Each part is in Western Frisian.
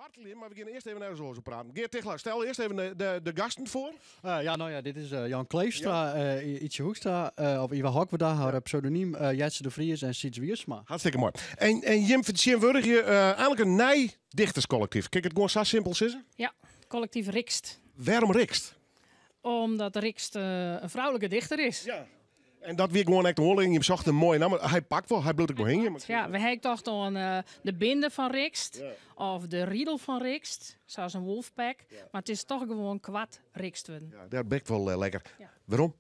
Barteljen, mar we gean earst even ergens oars oer praten. Geart Tigchelaar, stel earst even de, de, de gasten foar. Eh, ja, nou ja, dit is eh, Jan Kleefstra, eh Ytsje Hoekstra, eh, of Iwa Hokwerda, har pseudoniem, eh Jetze de Vries en Syds Wiersma. Hartstikke moai. En, en jim fertsjintwurdigje eh, eigenlik in nij dichterskollektyf. Kin ik it gewoan sa simpel sizze? Ja, kollektyf Rixt. Wêrom Rixt? Omdat Rixt eh, in froulike dichter is. Ja. En dat wie gewoan ek de oanlieding. Jim sochten in moaie namme. Hy pakt wol, hy bliuwt ek wol hingjen. Ja, we ha ek tocht oan eh, de binde fan Rixt of de ridel fan Rixt, sa as in wolfpack. Mar it is toch gewoan koart Rixt wurden. Ja, dat bekt wol eh, lekker. Ja. Wêrom?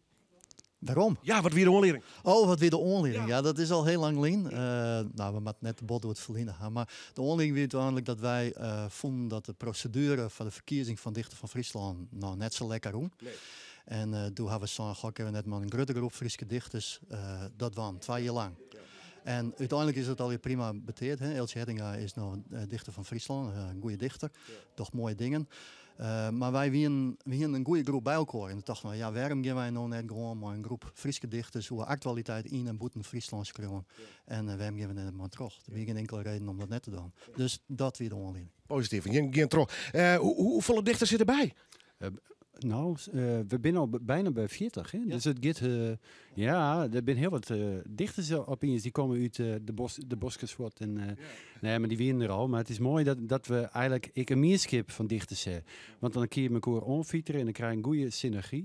Wêrom? Ja, wat wie de oanlieding? Oh, wat wie de oanlieding? Ja, dat is al hiel lang lyn. Eh, nou, we moatte net te bot oer it ferline ha. Mar de oanlieding wie úteinlik dat wy eh, fûnen dat de proseduere foar de ferkiezing fan Dichter fan Fryslân noch net sa lekker rûn. Nee. En eh, doe hawwe we sein, goh, kinne we net mei in grutte groep Fryske dichters eh, dat dwaan, twa jier lang. En úteinlik is it allegear prima beteard. Hè? Eeltsje Hettinga is no eh, dichter fan Fryslân, eh, in goede dichter, docht moaie dingen. Eh, mar wy wienen, we hienen in goede groep by elkoar. En doe tochten we, ja, wêrom gean wy no net gewoan mei in groep Fryske dichters oer aktualiteit yn en bûten Fryslân skriuwen? En eh, wêrom gean we net mei troch? Der wie gjin inkele reden om dat net te dwaan. Dus dat wie de oanlieding. Posityf. Jim gean troch. Eh, hoe, hoefolle dichters sitte derby? Nou, we binne al byna by 40. Hè? Dus it giet, ja, der binne hiel wat dichters opiens dy komme út de, bos, de boskes fuort. En, Nee, mar dy wienen der al. Mar it is moai dat, dat we eigenlik ek in mienskip fan dichters ha. Want dan kinne je mekoar oanfiterje en dan krije je in goede synergy.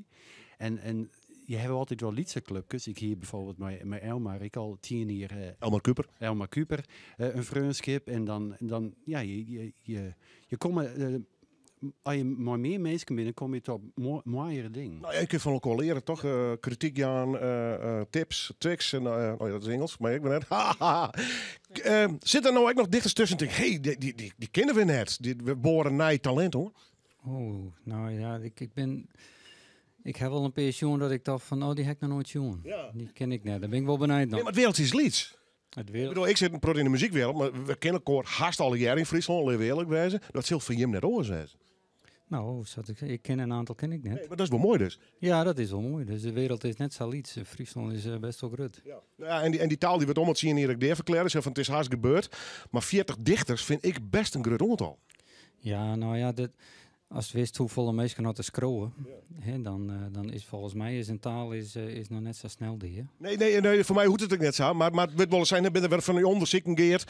En, en je hawwe altyd wol lytse klupkes. Ik hie byfoarbyld mei, mei Elmar ek al 10 jier Elmar Kuiper. Elmar Kuiper in freonskip. En dan, dan ja, je, je, je, je komme, as je mei mear minsken binne, komme je tot moaiere dingen. Nou ja, je kunt fan elkoar leare, toch? Krityk jaan, tips, tricks. En, oh ja, dat is Ingelsk, mar ik bin net. Sit der no ek noch dichters tusken? Tink, hey, dy, dy, dy, dy kenne we net. Dy, we boare nij talint, hoor. Oh, nou ja, ik, ik bin. Ik ha wol in pear sjoen dat ik tocht fan, oh, dy ha ik noch noait sjoen. Dy ken ik net. Dêr bin ik wol benijd Nee, noch. mar it wereldje is lyts. It Ik wereld. bedoel, ik sit in protte yn de muzykwereld, mar we kenne elkoar hast allegear yn Fryslân, litte we earlik wêze. Dat sil foar jim net oars wêze. Nou, sa't ik, ik ken in oantal ken ik net. Nee, mar dat is wol moai dus. Ja, dat is wol moai. Dus de wereld is net sa lyts. Fryslân is bêst wol grut. Ja. Nou ja, en dy taal dy wurdt om it 10 jier ek dea ferklearre. Sa fan, it is hast gebeurd. Mar 40 dichters fyn ik bêst in grut oantal. Ja, nou ja, dat, ast witst hoefolle minsken oft der skriuwe, hè, dan, dan is folgens my is in taal is, is noch net sa snel dea. Nee, nee, nee, foar my hoecht it ek net sa. Mar it wurdt wolris sein, der binne wer fan dy ûndersiken Geart.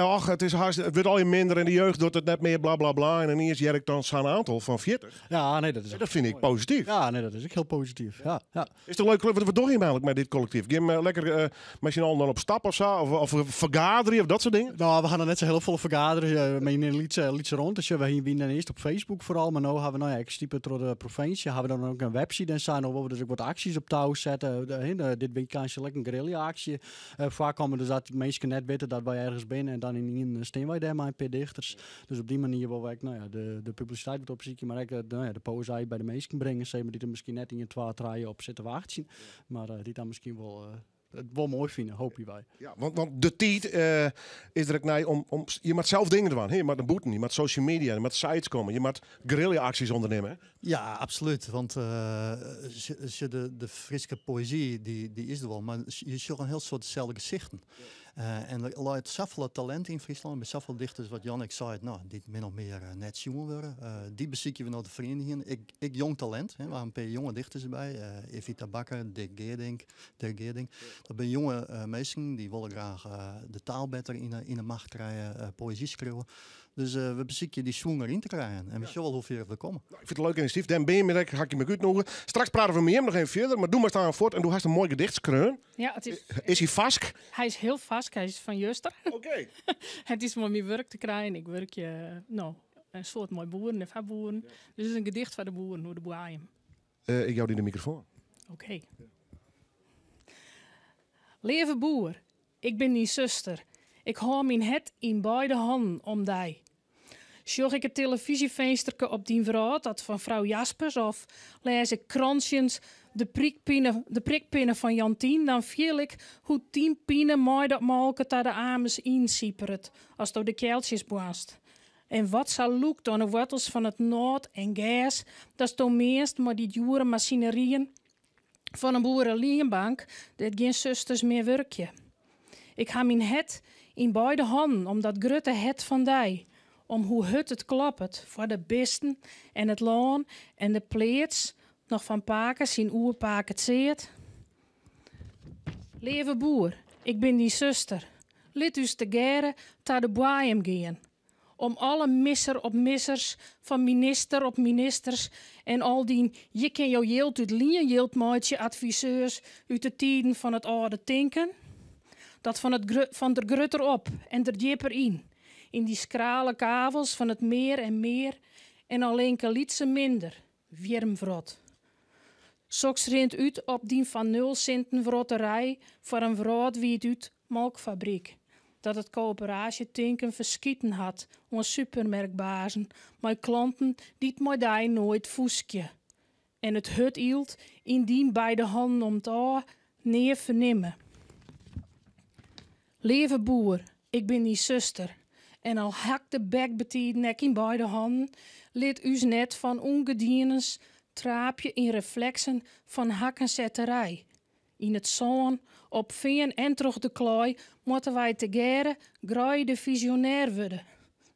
Och, it is hast, it wurdt allegear minder en de jeugd docht it net mear, bla bla bla. En iens hear ik dan sa'n oantal fan 40. Ja, nee, dat is Dat fyn ik posityf. Ja, nee, dat is ek hiel posityf. Ja, ja. Is it in leuk klup? Wat dogge jim eigenlik mei dit kollektyf? Gean jim lekker mei syn allen dan op stap of sa? Of fergaderje of dat soart dingen? Nou, we ha noch net sa hiel folle fergadere. Mar yn in lytse, lytse ronde. Dus, we wienen earst op Facebook foaral, mar no ha we, nou ja, ek stipe troch de provinsje, ha we dan ek in webside en sa. No wolle we dus ek wat aksjes op tou sette. Dit wykein sil ek in guerrilla-aksje foarkomme. Dus dat minsken net witte dat wy ergens binne en dan ynienen stean wy dêr mei in pear dichters. Dus op dy manier wolle we ek, nou ja, de publisiteit wat opsykje, mar ek, nou ja, de poëzy by de minsken bringe, sis mar, dy't der miskien net ien, twa, trije op sitte wachtsjen, mar dy't dan miskien wol it wol moai fine, hoopje wy. Ja, want de tiid is der ek nei om je moatte sels dingen dwaan. Hè? Je moatte nei bûten, je moatte social media, je moatte sites komme, je moatte guerrilla-aksjes ûndernimme. Ja, absolút. Want de Fryske poëzy dy is der wol, mar je sjogge in hiel soad deselde gesichten. En der leit safolle talint yn Fryslân, der binne safolle dichters, wat Jan ek seit, nou, dy't min of mear net sjoen wurde. Dy besykje we no te ferienigjen. Ek jong talint, hè. We ha in pear jonge dichters derby. Evita Bakker, Dick Geerdink, Dirk Geerdink. Dat binne jonge minsken, dy wolle graach de taal better yn 'e macht krije, poëzy skriuwe. Dus we besykje dy swung deryn te krijen. En we sjogge wol hoe fier we komme. Nou, ik fyn it in leuk inisjatyf. Dêr bin je ek, ha ik je útnûge. Straks prate we mei jim noch even fierder, mar doe moatst aan fuort en do hast in moai gedicht skreaun. Ja, it is, Is hy farsk? Hy is hiel farsk, hy is fan juster. Oké. It is mei myn wurk te krijen. Ik wurkje, no, in soad mei boeren en foar boeren. Dus it is in gedicht foar de boeren oer de boaiem. Ik jou dy de mikrofoan. Oké. Leave boer, ik bin dyn suster. Ik hâld myn hert yn beide hannen om dy. Sjoch ik it telefyzjefinsterke op dyn wrâld, dat fan frou Jaspers, of lês ik krantsjens de prikpine, de prikpinne fan Jantien, dan fiel ik hoe't dyn pine mei dat molke ta de amers ynsiperet asto de kealtsjes boarnst. En wat sa lûkt oan de woartels fan it nôt en gers datsto meanst mei dy djoere masineryen fan in boerelienbank dêr't gjin susters mear wurkje. Ik ha myn hert yn beide hannen om dat grutte hert fan dy. Om hoe hurd it kloppet foar de bisten en it lân en de pleats noch fan pake syn oerpake Tseard. Leave boer, ik bin dyn suster. Lit ús tegearre ta de boaiem gean. Om alle misser op missers fan minister op ministers en al dyn je kin jo jild út lienjild meitsje adviseurs út de tiden fan it âlde tinken. Dat fan it fan der grutter op en der djipper yn. Yn dy skrale kavels fan it mear en mear en allinke lytse minder, wjirmwrot. Soks rint út op dyn fan nul sinten wrotterij foar in wrâldwiid út molkfabryk, dat it koöperaasjetinken ferskiten hat oan supermerkbazen mei klanten dy't mei dy noait fûskje en it hurd jild yn dyn beide hannen om 't ôf nea fernimme. Leave boer, ik bin dyn suster en al hak de bek betiden ek yn beide hannen, lit ús net fan ûngedienens traapje yn refleksen fan hakkensetterij. Yn it sân, op fean en troch de klaai moatte wy tegearre greide fisionêr wurde.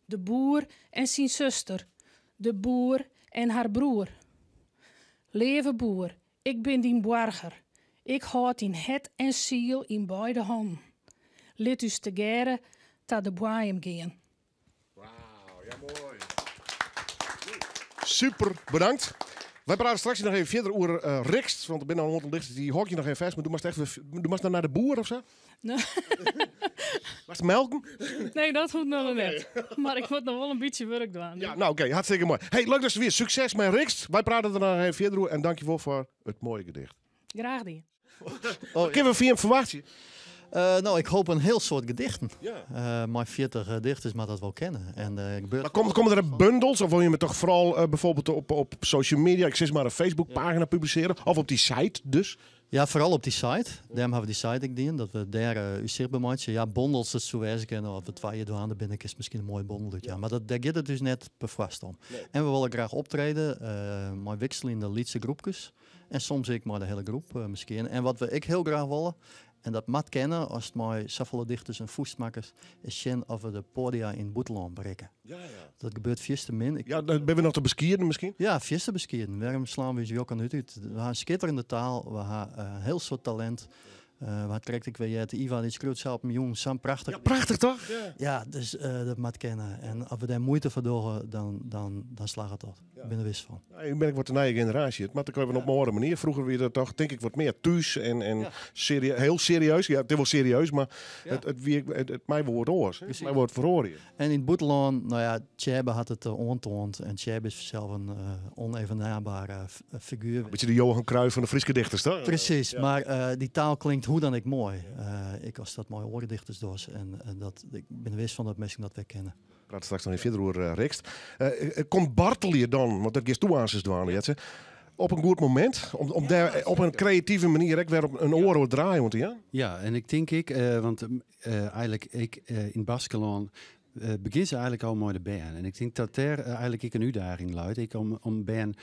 De boer en syn suster, de boer en har broer. Leave boer, ik bin dyn boarger. Ik hâld dyn hert en siel yn beide hannen. Lit ús tegearre ta de boaiem gean. Wauw, ja moai. Super, bedankt. Wy prate straks noch even fierder oer Rixt, want der binne al in oantal dichters dy hâld je noch even fêst, mar do moatst echt wer, do moatst noch nei de boer of sa? Nee. Moatst melken? Nee, dat hoecht noch net. Mar ik moat noch wol in bytsje wurk dwaan. Ja, nou oké, hartstikke moai. Hey, leuk datst der wiest. Sukses mei Rixt. Wy prate der noch even fierder oer en dankjewol foar it moaie gedicht. Graach dien. Wat kinne we fan jim ferwachtsje? No, ik hoop in hiel soad gedichten. Ja. Mei 40 dichters moat dat wol kinne. En, gebeurt Maar komme der bundels of wolle jimme toch foaral bijvoorbeeld op social media, ik sis mar in Facebookpagina publisearje of op dy site dus? Ja, foaral op dy site. Dêrom hawwe we dy site ek dien, dat we dêr ús sichtber meitsje. Ja, bondels, dat soe wêze kinne. As we 2 jier dwaande binne, kinst miskien in moaie bondel útjaan. Mar dêr giet it ús net perfoarst om. En we wolle graach optrede mei wikseljende lytse groepkes. En soms ek mei de hiele groep miskien. En wat we ek hiel graach wolle, en dat moat kinne ast mei safolle dichters in fûst makkest, is sjen oft we de poadia yn it bûtenlân berikke. Ja, ja. Dat gebeurt fierste min. Ik Ja, dan binne we noch te beskieden miskien? Ja, fierste beskieden. Wêrom slaan we ús jokken út út? We ha in skitterende taal, we ha in hiel soad talint. We ha krekt ek wer heard, Ivar dy skriuwt sa op in jûn sa'n prachtich Ja, prachtich toch? Ja. Ja, dus dat moat kinne. En as we dêr muoite foar dogge, dan slagget dat. Ik bin der wis fan. Ja, ik ben ek wat de nije generaasje. It moat ek even op in oare manier. Froeger wie dat toch, tink ik, wat mear thús en hiel serieus. Ja, it is wol serieus, mar it wie, it mei wol wat oars. It mei wol wat feroarje. En yn it bûtenlân, nou ja, Tsjêbe hat it oantoand. En Tsjêbe is fansels in onevenaarbare figuer. Bytsje de Johan Cruijff fan de Fryske dichters, toch? Presys, mar dy taal klinkt hoe dan ek moai. Ek as dat mei oare dichters dochst. En dat, ik bin der wis fan dat minsken dat wer kenne. We prate straks noch even fierder oer Rixt. Komt Bartelje dan, want dat giest do aansens dwaan, Jetze, op in goed momint? Om dêr op in kreative manier ek wer op in oare oar draai oan te jaan? Ja, en ik tink ek, want eigenlik ek yn Baskelân begjint se eigenlik al mei de bern. En ik tink dat dêr eigenlik ek in útdaging leit, ek om bern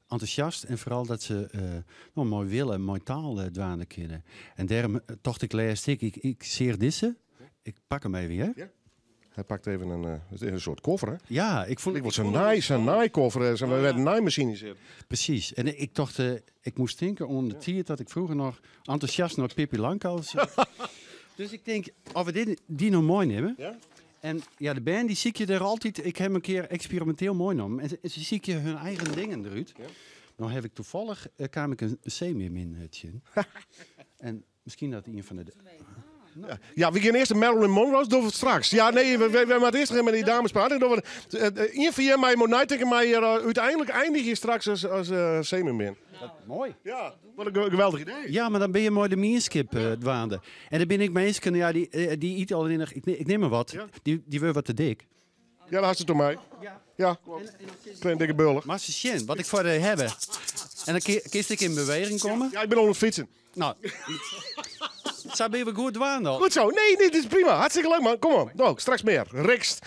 enthousiast en foaral dat se no, mei wille, mei taal dwaande kinne. En dêrom tocht ik lêst ek, ik seach dizze, ik pak him even, hear. Ja. Hy pakt even in, it is in soart koffer, hè? Ja, ik fûn It wurdt sa'n naai, sa'n naaikoffer, sa'n wêr't in naaimachine sit. Presys. En ik tocht, ik moast tinke oan de tiid dat ik froeger noch enthousiast nei Pippi Langkous. Dus ik tink, of we dit, dy no meinimme. Ja? En ja, de bern dy sykje der altyd, ik ha him in kear eksperiminteel meinommen, en se sykje hun eigen dingen derút. Ja. No haw ik toevallig, kaam ik in seemearmin tsjin. En miskien dat ien fan de. Ja, we gean earst de Marilyn Monroe's, dogge we straks. Ja, nee, we moatte earst noch even mei dy dames prate. Dogge we, ien fan jim mei moat neitinke, mei hjir úteinlik einigje straks as seemearmin. Dat, moai. Ja, wat in geweldich idee. Ja, mar dan binne je mei de mienskip dwaande. En der binne ek minsken, ja, dy ite allinnich, ik nim mar wat, dy wurde wat te dik. Ja, daar hast it om my. Ja, klopt. Klein dikke bullig. Mar se sjen wat ik foar dy hawwe. En dan kinst ek yn beweging komme. Ja, ik bin oan it fytsen. No, sa binne we goed dwaande al. Goed zo. Nee, nee, dit is prima. Hartstikke leuk, man. Kom op. No, straks mear. Rixt.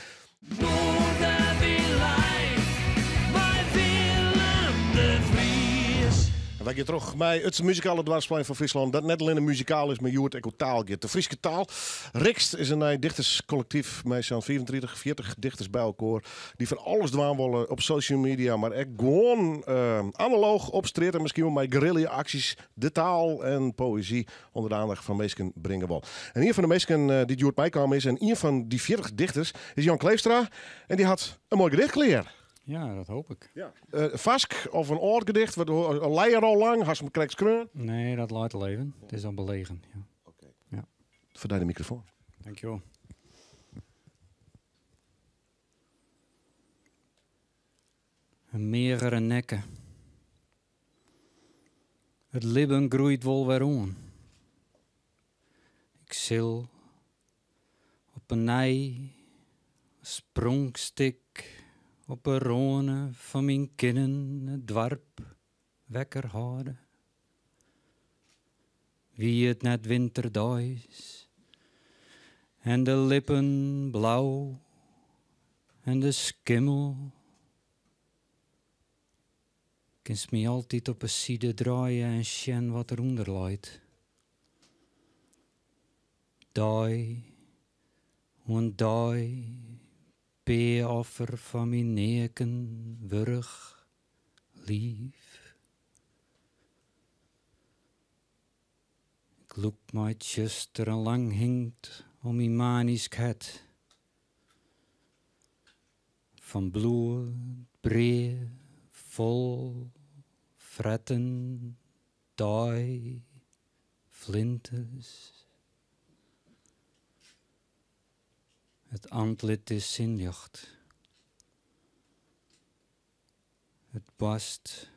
En wy gean troch mei it muzikale doarpsplein fan Fryslân, dat net allinne muzikaal is, mar hjoed ek oer taal giet. De Fryske taal. Rixt is in nij dichterskollektyf mei sa'n 35, 40 dichters by elkoar dy't fan alles dwaan wolle op social media, mar ek gewoan analooch op strjitte, miskien wol mei guerrilla-aksjes de taal en poëzy ûnder de aandacht fan minsken bringe wol. En ien fan de minsken dy't hjoed meikaam is en ien fan dy 40 dichters is Jan Kleefstra en dy hat in moai gedicht klear. Ja, dat hoop ik. Ja. Farsk of in âld gedicht? Wat, lei er al lang? Hast him krekt skreaun? Nee, dat leit al even. It is al belegen. Ja. Oké. Ja. Foar dy de mikrofoan. Dankjewol. In meagere nekke. It libben groeit wol wer oan. Ik sil op 'e nij as pronkstik op 'e râne fan myn kinnen it doarp wekker hâlde. Wie it net winterdeis en de lippen blau en de skimmel. Kinst my altyd op 'e side draaie en sjen wat derûnder leit. Dei oan dei pearoffer foar myn neaken wurch liif. Ik lûk my tsjuster en lang hinkt om myn manysk hert. Fan bloed, brea, fol, fretten, dei, flinters. It antlit is sinljocht. It boarst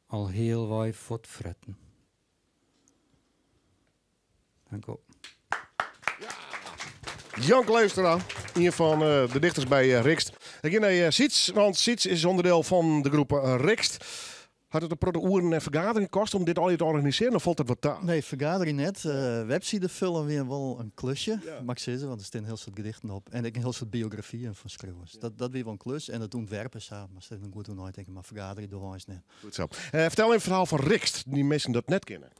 al healwei fuortfretten. Dank u. Jan Kleefstra, ien fan de dichters by Rixt. Ik gean nei Syts, want Syts is ûnderdiel fan de groep Rixt. Hat it in protte oeren en fergaderingen koste om dit allegear te organisearjen of falt dat wat ta? Nee, fergaderje net. Webside fullen wie wol in klusje, moat ik sizze, want der stean in hiel soad gedichten op en ek in hiel soad biografyen fan skriuwers. Dat wie wol in klus en it ûntwerpen sa, moatst even goed oer neitinke, mar fergaderje dogge we eins net. Goed sa. Fertel even it ferhaal fan Rixt, dy't minsken dat net kenne.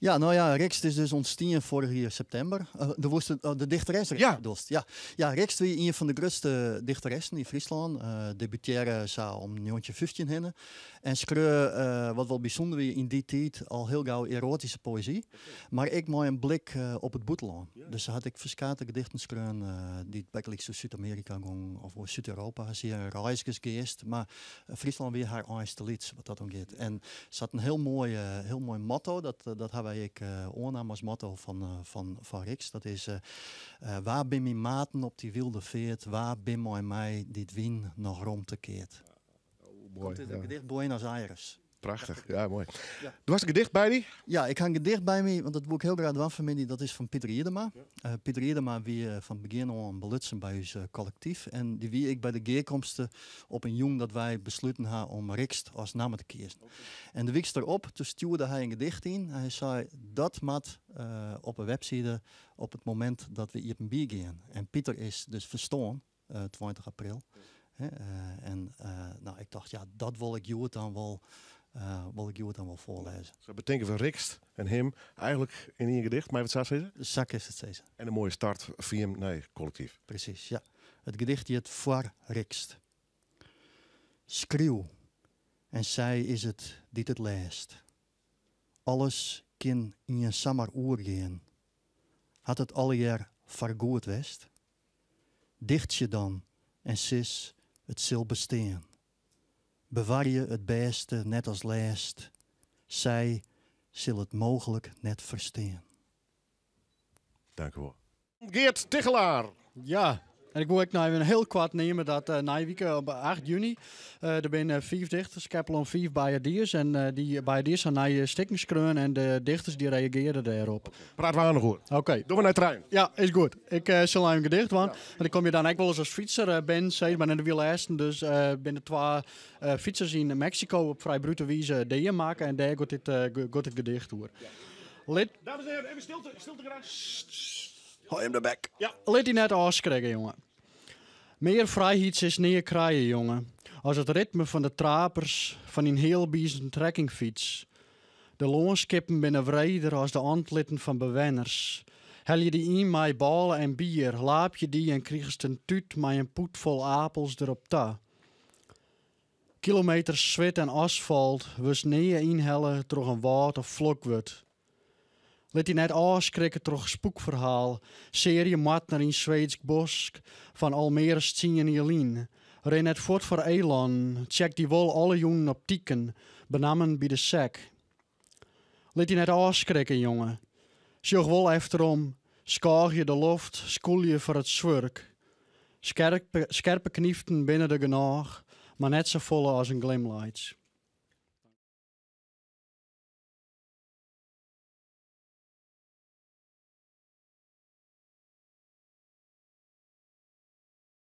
Ja, no ja, Rixt is dus ûntstien foarich jier septimber. Do woest de dichteres Rixt bedoelst? Ja. Ja, Rixt wie ien fan de grutste dichteressen yn Fryslân. Debutearre sa om 1915 hinne. En skreau, wat wol bysûnder wie yn dy tiid, al hiel gau eroatyske poëzy. Mar ek mei in blik op it bûtenlân. Dus se hat ek ferskate gedichten skreaun dy't bygelyks oer Súd-Amearika gongen of oer Súd-Europa. Se hie in reizgersgeast, mar Fryslân wie har eins te lyts wat dat oangiet. En se hat in hiel moai, hiel moai motto, dat, dat ha wy ek oannaam as motto fan, fan, fan Rixt. Dat is, Wa bin myn maten op dy wylde feart, wa bin mei my dy't wyn noch romte keart. Oh, moai. Komt út it gedicht Buenos Aires. Prachtich, ja moai. Ja. Do hast in gedicht by dy? Ja, ik ha in gedicht by my, want dat woe ik hiel graach dwaan fanmiddei. Dat is fan Pieter Iedema. Ja. Pieter Iedema wie fan begjin oan belutsen by ús kollektyf. En dy wie ek by de gearkomste op in jûn dat wy besluten ha om Rixt as namme te kiezen. En de wyks derop, toen stjoerde hy in gedicht yn. Hy sei, dat moat op 'e webside op it momint dat we iepenbier gean. En Pieter is dus ferstoarn, 20 april. En nou, ik tocht, ja, dat wol ik hjoed dan wol, wol ik hjoed dan wol foarlêze. Sa betinke we Rixt en him eigenlik yn ien gedicht, mei we it sa sizze? Sa kinst it sizze. En in moaie start foar jim nije kollektyf. Presys, ja. It gedicht hjit Foar Rixt. Skriuw, en sy is it dy't it lêst. Alles kin ien samar oergean. Hat it allegear foargoed west? Dichtsje dan en sis, it sil bestean. Bewarje it bêste net as lêst, sy sil it mooglik net ferstean. Dank u wol. Geart Tigchelaar. Ja, en ik woe ek noch even hiel koart neame dat uh, nije wike op 8 juny uh, der binne fiif dichters, keppele oan fiif Beiaardiers. En uh, dy Beiaardiers ha nije stikken skreaun en de dichters dy reagearden dêrop. Praat we noch oer. Oké. Dogge we nei treien. Ja, is goed. Ik uh, sil even gedicht dwaan. Want ik kom je dan ek wolris as fytser uh, ben, sis mar, en de wie lêsten dus uh, binne twa uh, fytsers yn Meksiko op frij brute wize dea makke en dêr giet dit, uh, giet dit gedicht oer. Ja. Lit. Dames en heren, even stilte, stilte graach. Hou him de bek. Ja, lit dy net ôfskrikke, jonge. Mear frijheid silst nea krije, jonge, as it ritme fan de trapers fan dyn healbizen trekkingfyts. De lânskippen binne wreder as de antlitten fan bewenners. Helje dy yn mei bôle en bier, laapje dy en krigest in tút mei in pûd fol apels derop ta. Kilometers swit en asfalt wurdst nea ynhelle troch in wâld of flokwurd. Lit dy net ôfskrikke troch spûkferhaal, searjemoardner yn Sweedsk bosk fan al mear as tsien jier lyn. Rin net fuort foar elannen, tsjek dy wol alle jûnen op tiken, benammen by de sek. Lit dy net ôfskrikke, jonge. Sjoch wol efterom, skôgje de loft, skûlje foar it swurk. Skerpe, skerpe knyften binne der genôch, mar net safolle as in glimlaits.